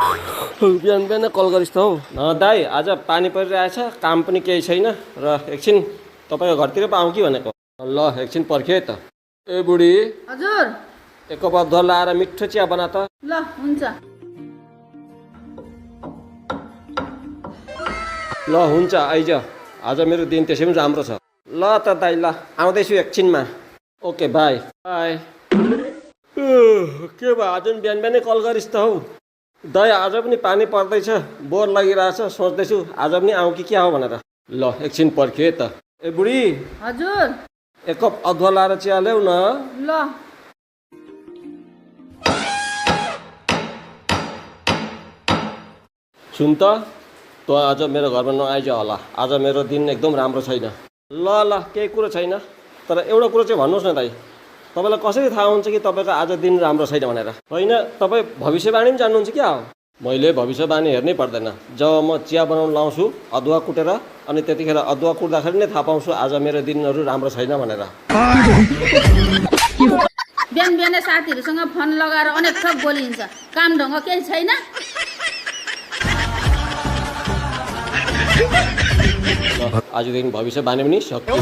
बिहान बिहान कल गरिस् त हौ। दाइ आज पानी परिरहेछ, काम पनि केही छैन र एकछिन तपाईँको घरतिर पो आउँ कि भनेको। ल एकछिन पर्खे त। ए बुढी, हजुर। एक कप अदुवा लाएर मिठो चिया बना त। ल हुन्छ। ल हुन्छ आइज, आज मेरो दिन त्यसै पनि राम्रो छ। ल त दाइ, ल आउँदैछु एकछिनमा। Okay by by. के भयो आज पनि बिहान बिहानै कल गरिस् त हौ। दाइ आज पनि पानी पर्दैछ, बोर लागिरहेछ, सोच्दैछु आज पनि आउँ कि क्या हो भनेर। ल एकछिन पर्खे त। ए बुढी, हजुर। एक कप अदुवा लाएर चिया ल्याउ न। ल। सुन त, तँ आज मेरो घरमा नआइज होला, आज मेरो दिन एकदम राम्रो छैन। ल ल केही कुरो छैन, तर एउटा कुरो चाहिँ भन्नुहोस् न दाइ, तपाईँलाई कसरी थाहा हुन्छ कि तपाईँको आज दिन राम्रो छैन भनेर? होइन, तपाईँ भविष्यवाणी पनि जान्नुहुन्छ क्या हो? मैले भविष्यवाणी हेर्नै पर्दैन। जब म चिया बनाउनु लाउँछु अदुवा कुटेर, अनि त्यतिखेर अदुवा कुट्दाखेरि नै थाहा पाउँछु आज मेरो दिनहरू राम्रो छैन भनेर। बिहान बिहानै साथीहरूसँग फोन लगाएर अनेक थोक बोलिन्छ, काम ढङ्ग केही छैन। आजदेखि भविष्यवाणी पनि सक्यो।